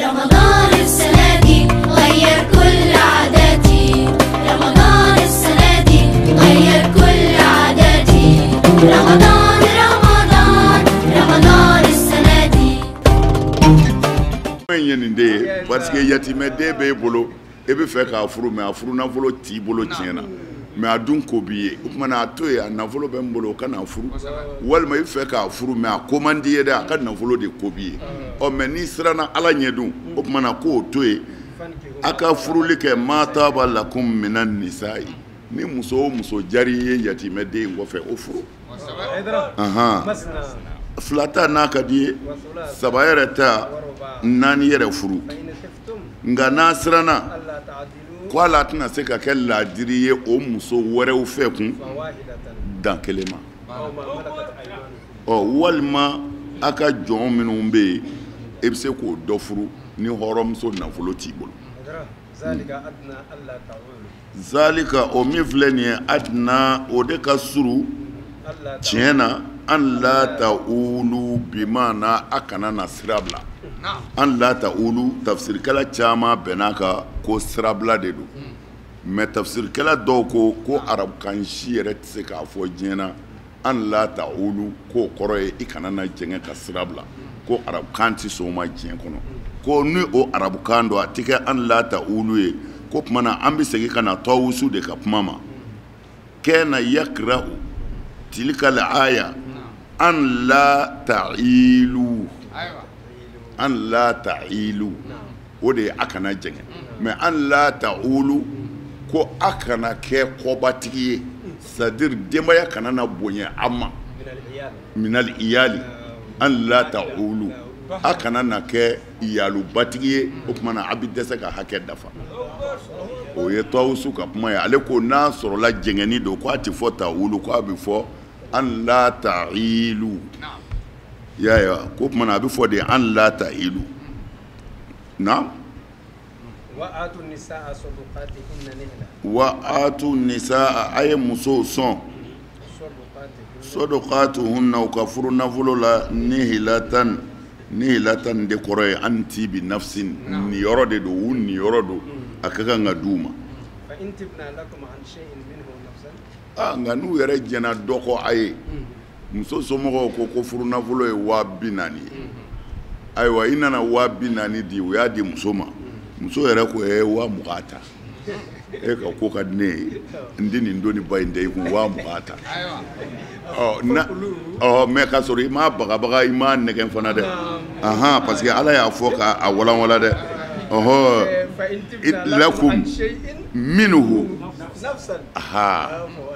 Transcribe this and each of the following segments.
رمضان السنة دي غير كل عاداتي، رمضان السنة دي غير كل عاداتي، رمضان رمضان رمضان السنة دي. Ye nin de ye parce que yatimɛden b'e bolo, e bɛ fɛ k'a furu, mais a furu nafolo t'i bolo tiɲɛ na, mais a dun ko b'i ye. O tuma na a to yen, a nafolo bɛ n bolo, o ka n'a furu. Walima i bɛ fɛ k'a furu, mais a ko man di ye dɛ, a ka nafolo de ko b'i ye. Ɔ mais n'i siranna Ala ɲɛ dun, o tuma na k'o to yen, a ka furuli kɛ. Ma taba lakum minan nisa'i, ni muso o muso diyar'i ye yatimɛden in kɔfɛ, o furu. Fila ta n'a ka di ye, saba yɛrɛ ta, naani yɛrɛ furu. Nka n'a siranna ko ala tɛna se ka kɛ laadiri ye o muso wɛrɛw fɛ kun, dan kelen ma. Ɔ walima a ka jɔn minnu bɛ yen, e bɛ se k'o dɔ furu ni hɔrɔnmuso nafolo t'i bolo. Zalika, o min filɛ nin ye, adina, o de ka suru tiɲɛ na. An la ta'ulu, bimaana a kana na sira bila. An la ta'ulu, tafsirikɛla caman bɛn'a kan ko sirabila de don, mais tafsirikɛla dɔw ko ko arabukan si yɛrɛ tɛ se k'a fɔ diɲɛ na an la ta'ulu k'o kɔrɔ ye i kana na jɛngɛ ka sira bila, ko arabukan tɛ sɔn o ma diɲɛ kɔnɔ. Ko ni o arabukan don, a tɛ kɛ an la ta'ulu ye. Ko tuma na an bɛ segin ka na Tawusu de ka kuma ma. Kana yakra'u tilka al-aya an la ta'ilu, an la ta'ilu, o de ye a kana jɛngɛ. Mais an la ta'ulu, ko a kana kɛ kɔbatigi ye, c'est à dire denbaya kana na bonya a ma. Minal iyali, an la ta'ulu, a kana na kɛ iyalubatigi ye. O tuma na a bɛ dɛsɛ ka hakɛ dafa. O ye Tawusu ka kuma ye. Ale ko n'a sɔrɔla jɛngɛni don, ko a tɛ fɔ ta'ulu, ko a bɛ fɔ an la ta'ilu. Ya ye, ko tuma na a bɛ fɔ de an la ta'ilu. Naam. Wa atu nisaa, a ye musow sɔn sadaqatuhunna, u ka furu nafolo la. Nihilatan, nihilatan de kɔrɔ ye an tibi nafsin, niyɔrɔ de don, u niyɔrɔ don, a ka kan ka d'u ma. Nka n'u yɛrɛ jɛnna dɔ kɔ a ye, muso somɔgɔw ko ko furu nafolo ye 40,000 ye. Ayiwa, i nana 40,000 di, u y'a di muso ma. Muso yɛrɛ ko 20,000 ta, e ka ko ka di ne ye, n di nin doni ba in da i kun, 20,000 ta. Ɔ na ɔ mais k'a sɔrɔ i m'a bagabaga, i m'a nɛgɛn fana dɛ. Ahan, parce que Ala y'a fɔ k'a walanwalan dɛ. Ɔhɔ, lakum minhu, aha,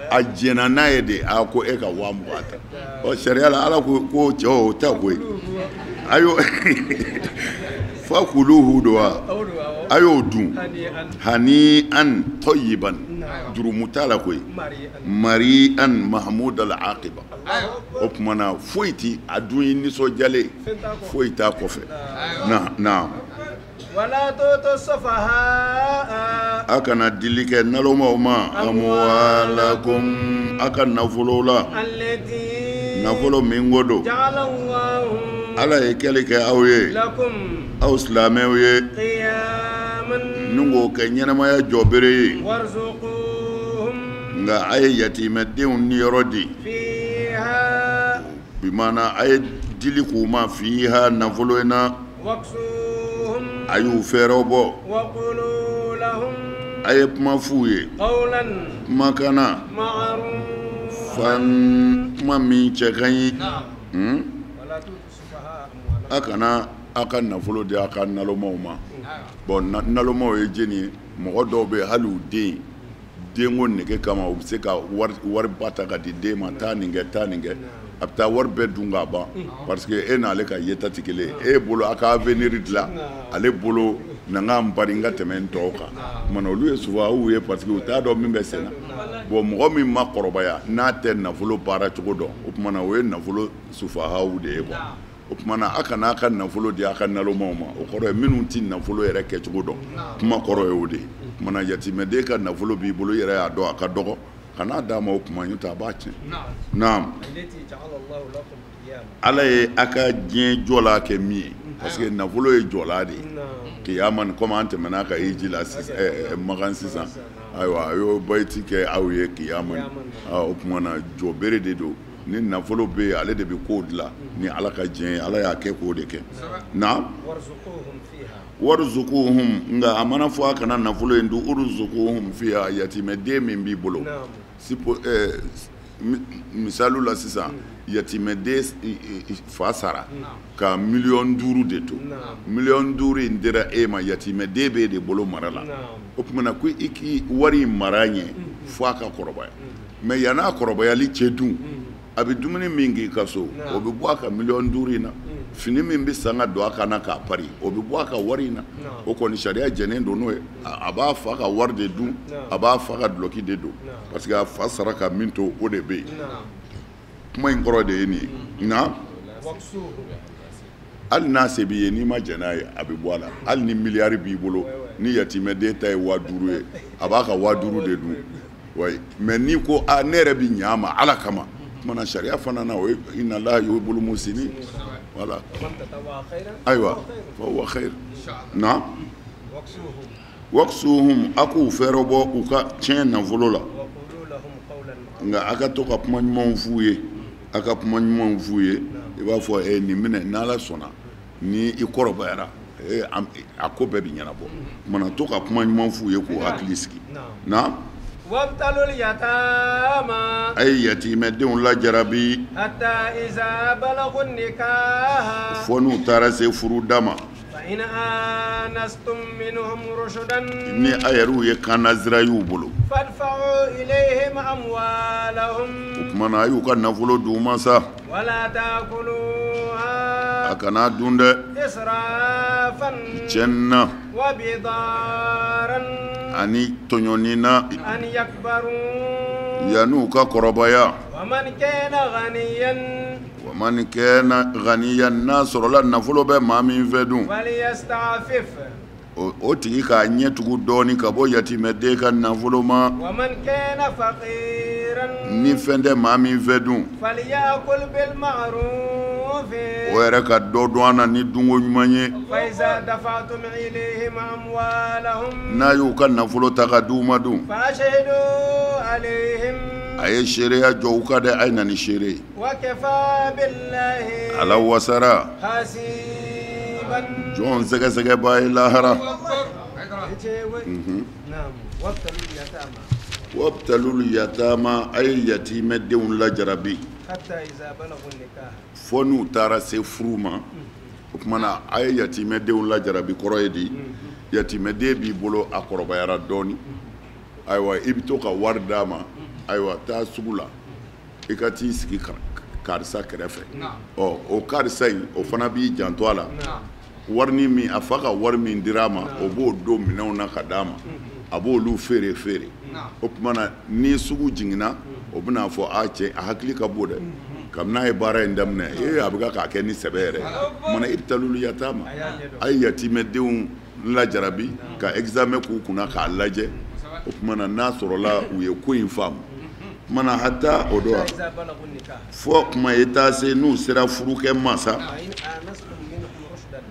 a jɛnna n'a ye de, a ko e ka 20,000 ta. Ɔ sariya la, Ala ko ko cɛw o tɛ koyi. Ayo fakuluhu don wa, a y'o dun hani an tayyiban, jurumu t'a la koyi. Mari an mahmud al aqiba, o tuma na foyi ti a dun i nisɔndiyalen, foyi t'a kɔfɛ. Na naam. A kana dili kɛ nalomaw ma. Amwalakum, a ka nafolo la, nafolo min ko don Ala ye kɛli kɛ aw ye, aw silamɛw ye, ni k'o kɛ ɲɛnamaya jɔbere ye. Nka a ye yatimɛdenw niyɔrɔ di, bimaana a ye dili k'u ma fiha, nafolo in na, a y'u fɛɛrɛw bɔ, a ye kuma f'u ye kumakan na fan, kuma min cɛ ka ɲi. A kana a ka nafolo di a ka nalomaw ma. Bon, nalomaw ye jɛni ye? Mɔgɔ dɔw bɛ yen, hali u den denko nege kama, u bɛ se ka wariba ta ka di den ma, taa nin kɛ, taa nin kɛ, a bɛ taa wari bɛɛ dun k'a ban, parce que e n'ale ka yeta tɛ kelen ye. E bolo a ka avenir dilan, ale bolo na n ka n bari n ka tɛmɛ n tɔw kan. Tuma na olu ye sufahaw ye, parce que u t'a dɔn min bɛ sen na. Bon, mɔgɔ min ma kɔrɔbaya n'a tɛ nafolo baara cogo dɔn, o tuma na o ye nafolo sufahaw de ye quoi. O tuma na a kana a ka nafolo di a ka nalomaw ma. O kɔrɔ ye minnu tɛ nafolo yɛrɛ kɛcogo dɔn, kuma kɔrɔ ye o de ye. Tuma na yatimɛden ka nafolo b'i bolo, i yɛrɛ y'a dɔn a ka dɔgɔ, kan'a d'a ma o kuma, n'o tɛ a b'a tiɲɛ. Naam. Ala ye a ka diɲɛ jɔla kɛ min ye, Parce que nafolo ye jɔla de ye. Kiyama ni komi an tɛmɛna ka hiji la sisan Makan sisan, ayiwa a y'o bayiti kɛ aw ye kiyama ni. O tuma na jɔbere de don. Ni nafolo bɛ yen, ale de bɛ kow dilan ni Ala ka diɲɛ ye. Ala y'a kɛ k'o de kɛ. Naam. Warzuquhum, nka a mana fɔ a kana nafolo in dun, urzuquhum fiha, yatimɛden min b'i bolo. Misali la sisan, yatimɛden fa sara ka 5 miliyɔn de to. 5 miliyɔn in dira e ma, yatimɛden b'e de bolo mara la. O tuma na ko i k'i wari in mara ɲɛ fo a ka kɔrɔbaya. Mais yann'a kɔrɔbayali cɛ dun, a bɛ dumuni min k'i ka so, o bɛ bɔ a ka 5 miliyɔn in na. Fini min bɛ san ka don a kan na k'a pari, o bɛ bɔ a ka wari in na. O kɔni sariya jɛnnen don n'o ye. A b'a fa ka wari de dun, a b'a fa ka dulɔki de don, parce que a fa sara ka min to, o de bɛ yen. Kuma in kɔrɔ de ye nin ye. Nka hali n'a se b'i ye, n'i ma jɛn n'a ye, a bɛ bɔ a la. Hali ni miliyari b'i bolo, ni yatimɛden ta ye 5000 ye, a b'a ka 5000 de dun. Oui, mais n'i ko a ne yɛrɛ bɛ ɲa a ma Ala kama, kumana sariya fana na, o ye inna Allaha yuhibbul muhsinin. Voilà, ayiwa, fa huwa khair. Na waksuhum, a k'u fɛɛrɛ bɔ u ka tiɲɛ nafolo la, nka a ka to ka kuma ɲumanw f'u ye. A ka kuma ɲumanw f'u ye. I b'a fɔ e nin minɛ, n'Ala sɔnna, ni i kɔrɔbayara, a ko bɛɛ bɛ ɲɛnabɔ. Kumana to ka kuma ɲuman f'u ye k'u hakili sigi. Na a ye yatimɛdenw lajarabi fo n'u taara se furuda ma. Ni a yɛrɛw ye kannasira y'u bolo, o tuma na a y'u ka nafolo d'u ma sa. A kana dun dɛ tiɲɛ na ani tɔɲɔni na yan'u ka kɔrɔbaya. Wa man kana ghaniyan, n'a sɔrɔla nafolo bɛ maa min fɛ dun, o tigi k'a ɲɛ tugu dɔɔni ka bɔ yatimɛden ka nafolo ma. Ni fɛn tɛ maa min fɛ dun, o yɛrɛ ka dɔ dɔn a na ni dunko ɲuman ye. N'a y'u ka nafolo ta ka d'u ma dun, a ye seereya jɔ u ka dɛ. A ye na ni seere ye. Ala wasara jɔn sɛgɛsɛgɛbaa ye lahara. Wabtalul yatama, a ye yatimɛdenw lajarabi fo n'u taara se furu ma. O tuma na a ye yatimɛdenw lajarabi kɔrɔ ye di? Yatimɛden b'i bolo, a kɔrɔbayara dɔɔni, ayiwa, i bɛ to ka wari d'a ma. Ayiwa, taa sugu la, i ka t'i sigi karisa kɛrɛfɛ. Ɔ, o karisa in, o fana b'i janto a la. Wari min a fa ka wari min dira a ma, o b'o don minɛnw na ka d'a ma, a b'olu feere feere. O tuma na ni sugu jiginna, o bɛna fɔ a cɛ, a hakili ka bon dɛ, kabini n'a ye baara in daminɛ, ee, a bɛ k'a kɛ ni sɛbɛ yɛrɛ. O tuma na ibtalul yatama, a ye yatimɛdenw lajarabi ka examen k'u kunna k'a lajɛ. O tuma na n'a sɔrɔla u ye ko in faamu, o tuma na hata o don fo kuma ye taa se n'u sera furukɛ ma sa,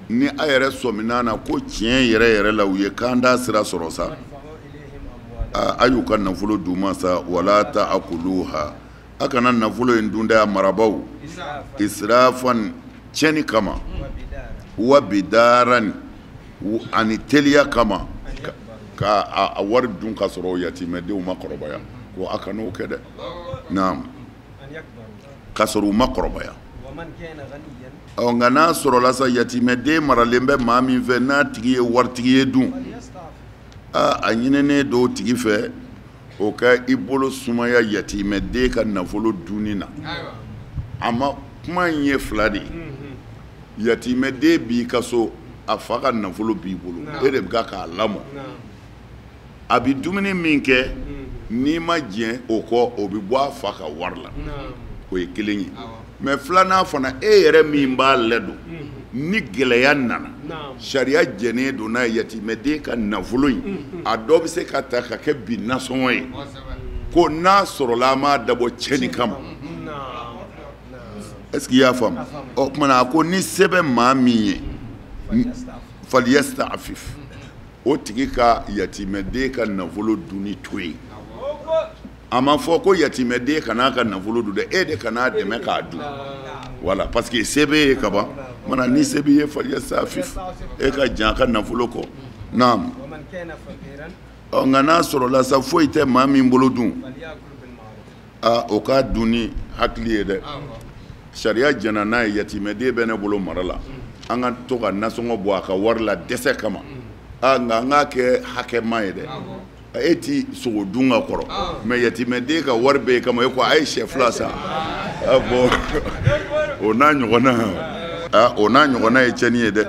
ni a yɛrɛ sɔmina na ko tiɲɛ yɛrɛ yɛrɛ la u ye kanda sira sɔrɔ sa, a y'u ka nafolo d'u ma sa. Wala ta'kuluha, a kana nafolo in dun dɛ, a marabaw, israfan, tiɲɛni kama, wa bidaran, ani teliya kama, ka a wari dun ka sɔrɔ yatimɛdenw ma kɔrɔbaya. Ko a kan'o kɛ dɛ. Naam, ka sɔrɔ u ma kɔrɔbaya. Ɔ, nka n'a sɔrɔla sa yatimɛden maralen bɛ maa min fɛ, n'a tigi ye waritigi ye dun, a ɲininen don o tigi fɛ o ka i bolo sumaya yatimɛden ka nafolo dunni na. A ma kuma in ye fila de ye. Yatimɛden b'i ka so, a fa ka nafolo b'i bolo, e de bɛ k'a lamɔ. A bɛ dumuni min kɛ, n'i ma jɛn o kɔ, o bɛ bɔ a fa ka wari la. O ye kelen ye. Mais filanan fana, e yɛrɛ min b'a lɛdon, ni gɛlɛya nana, sariya jɛnnen don n'a ye, yatimɛden ka nafolo in, a dɔ bɛ se ka ta ka kɛ bi nasɔngɔ ye, ko n'a sɔrɔla a m'a dabɔ tiɲɛni kama. Est ce que i y'a faamu? Ɔ, tuma na a ko ni se bɛ maa min ye, Falyasta'fif, o tigi ka yatimɛden ka nafolo dunni to yen. A ma fɔ ko yatimɛden kan'a ka nafolo dun dɛ, e de kan'a dɛmɛ k'a dun. Voilà, parce que se b'e ye kaban. Mana ni se b'i ye, falyasta'fif, e ka jan a ka nafolo kɔ. Naam. Ɔ, nka n'a sɔrɔla sa foyi tɛ maa min bolo dun, aa, o k'a dun ni hakili ye dɛ. Sariya jɛnna n'a ye, yatimɛden bɛ ne bolo mara la, an ka to ka nasɔngɔ bɔ a ka wari la dɛsɛ kama. Aa, nka an k'a kɛ hakɛma ye dɛ. E ti sogo dun ka kɔrɔ, mais yatimɛden ka wari bɛ yen kama, e ko a ye sɛ 2 san. A bon, o n'a ɲɔgɔnna, aa, o n'a ɲɔgɔnna ye tiɲɛni ye dɛ.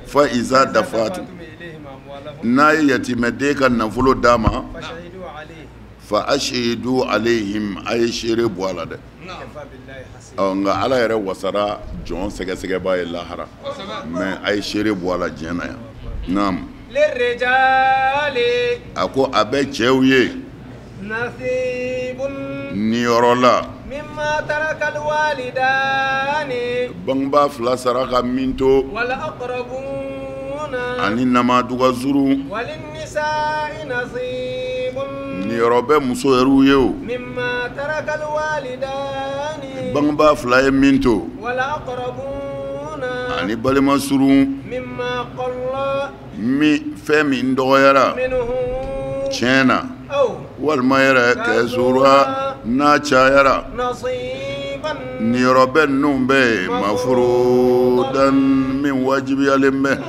Fa iza dafatu, n'a ye yatimɛden ka nafolo d'a ma, fa ashidu alayhim, a ye seere bɔ a la dɛ. Ɔ, nka Ala yɛrɛ wasara jɔn sɛgɛsɛgɛbaa ye lahara, mais a ye seere bɔ a la diɲɛ na yan. Naam. A ko a bɛ cɛw ye niyɔrɔ la bangebaa 2 sara ka min to, ani namaduga zuru, niyɔrɔ bɛ muso yɛrɛw ye o. Bangebaa 2 ye min to, ani balima surun, min fɛn min dɔgɔyara tiɲɛ na, walima yɛrɛ kɛsura n'a cayara, niyɔrɔ bɛ ninnu bɛɛ ye mafurudan, min wajibiyalen bɛ.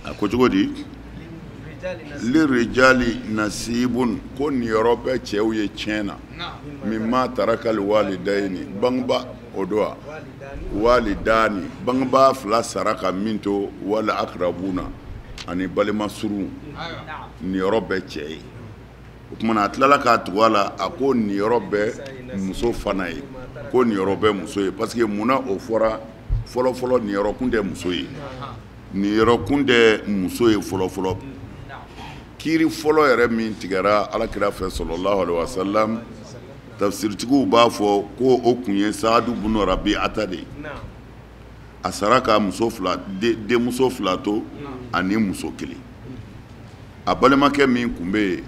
A ko cogo di? Lirijali nasibun, ko niyɔrɔ bɛ cɛw ye tiɲɛ na, mimma tarakal walidayini, bangeba o don wa walidani, bangebaa 2 sara ka min to, wala akrabuna, ani balima surun, niyɔrɔ bɛ cɛ ye. O tuma na a tilala k'a tugu a la, a ko niyɔrɔ bɛ muso fana ye, ko niyɔrɔ bɛ muso ye. Parce que munna o fɔra? Fɔlɔfɔlɔ niyɔrɔ kun tɛ muso ye, niyɔrɔ kun tɛ muso ye fɔlɔfɔlɔ. Kiiri fɔlɔ yɛrɛ min tigɛra Alakira fɛ sallallahu alaihi wasallam, tafsiritigiw b'a fɔ ko o kun ye Saadu bunu Rabiata de ye. A sara ka muso 2, denmuso 2 to ani muso 1. A balimakɛ min kun bɛ yen,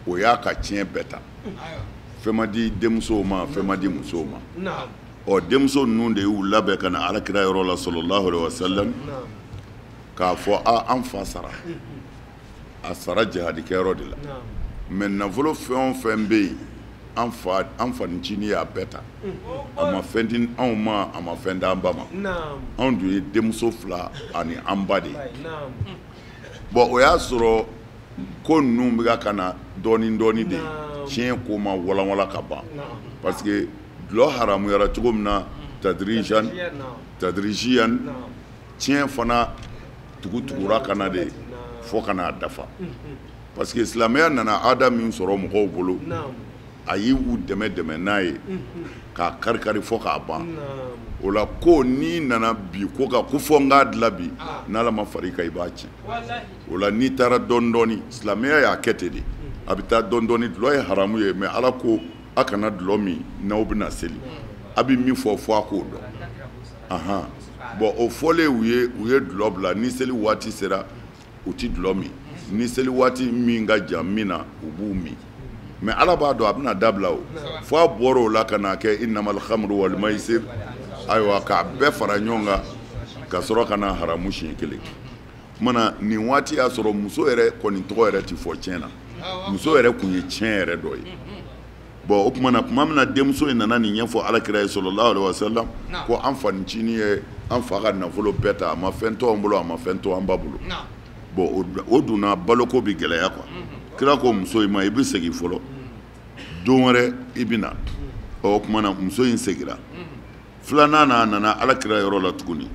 o y'a ka tiɲɛ bɛɛ ta. Fɛn ma di denmusow ma, fɛn ma di musow ma. Ɔ, denmuso ninnu de y'u labɛn ka na Alakira yɔrɔ la sallallahu alaihi wasallam, k'a fɔ a an fa sara, a sara jihadikɛyɔrɔ de la, mais nafolo fɛn o fɛn bɛ yen, an fa ncinin y'a bɛɛ ta. A ma fɛn di anw ma, a ma fɛn d'an ba ma. Anw dun ye denmuso 2 ani an ba de ye. Bon, o y'a sɔrɔ ko ninnu bɛ ka na dɔɔni dɔɔni de, tiɲɛ ko ma walanwalan ka ban. Parce que dɔlɔ haramuyara cogo min na tadirijan, tadirijiyan, tiɲɛ fana tugutugura ka na de fo ka n'a dafa. Parce que silamɛya nana aada min sɔrɔ mɔgɔw bolo, a y'u dɛmɛ dɛmɛ n'a ye k'a kari-kari fo k'a ban. O la ko n'i nana bi ko kan ko fɔ n k'a dilan bi, n'Ala ma far'i kan i b'a tiɲɛ. O la n'i taara dɔɔni dɔɔni, silamɛya y'a kɛ ten de, a bɛ taa dɔɔni dɔɔni. Dɔlɔ ye haramu ye, mais Ala ko a kana dɔlɔ min n'aw bɛna seli, a bɛ min fɔ fo a k'o dɔn. Ahan, bon, o fɔlen u ye, u ye dɔlɔ bila. Ni seli waati sera, u ti dɔlɔ min. Ni seli waati min ka jan min na, u b'u min. Mais Ala b'a dɔn a bɛna dabila o. Fo a bɔra o la ka n'a kɛ innamal khamru wal maisir, ayiwa k'a bɛɛ fara ɲɔgɔn kan ka sɔrɔ ka na haramu siɲɛ 1. Kumana nin waati y'a sɔrɔ muso yɛrɛ kɔni tɔgɔ yɛrɛ ti fɔ tiɲɛ na. Muso yɛrɛ kun ye tiɲɛ yɛrɛ dɔ ye. Bon, o tuma na, tuma min na denmuso in nana nin ɲɛfɔ Alakira ye sallallahu alaihi wasallam, ko an fa ncinin ye an fa ka nafolo bɛɛ ta, a ma fɛn to an bolo, a ma fɛn to an ba bolo. Bon, o dun na baloko bɛ gɛlɛya quoi. Kira ko muso in ma, i bɛ segin fɔlɔ, don wɛrɛ i bɛ na. Ɔ, o tuma na muso in seginna. Filanan n'a nana Alakira yɔrɔ la tuguni.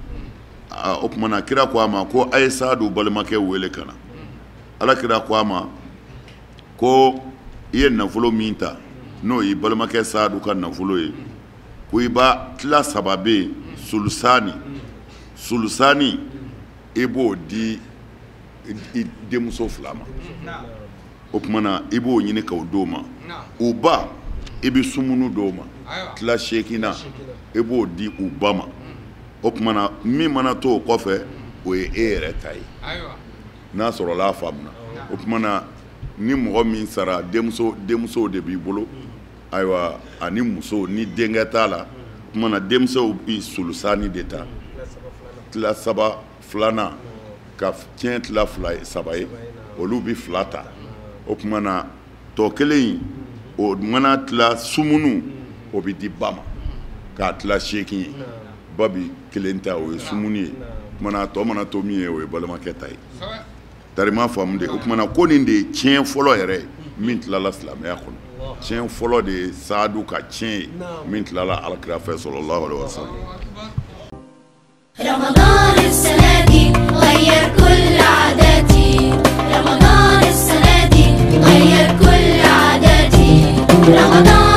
O tuma na kira ko a ma ko a ye Saadu balimakɛ wele ka na. Alakira ko a ma ko i ye nafolo min ta, n'o y'i balimakɛ Saadu ka nafolo ye, ko i b'a tila 3 bɛ yen, sulusani sulusani i b'o di i denmuso 2 ma. O tuma na i b'o ɲini k'o d'o ma. O ba, i bɛ sumunu d'o ma. Tila seeginnan e b'o di u ba ma. O tuma na min mana to o kɔfɛ, o ye e yɛrɛ ta ye, n'a sɔrɔla a faamuna. O tuma na ni mɔgɔ min sara, denmusow de b'i bolo, ayiwa, ani muso ni denkɛ t'a la. O tuma na denmusow bi sulusani de ta, tila saba filanan ka tiɲɛ tila fila ye saba ye, olu bi fila ta. O tuma na tɔ kelen in, o mana tila sumunu, o bi di ba ma k'a tila seegin ye. Ba bi kelen ta, o ye sumuni ye. O tuma na tɔ mana to min ye, o ye balimakɛ ta ye. Tari ma faamu de. O tuma na ko nin de ye tiɲɛ fɔlɔ yɛrɛ ye min tilala silamɛya kɔnɔ. Tiɲɛ fɔlɔ de ye Saadu ka tiɲɛ ye min tilala Alakira fɛ, sɔlɔlahu alaihi wasallam. رمضان السنة دي غير كل عاداتي، رمضان السنة دي غير كل عاداتي، رمضان.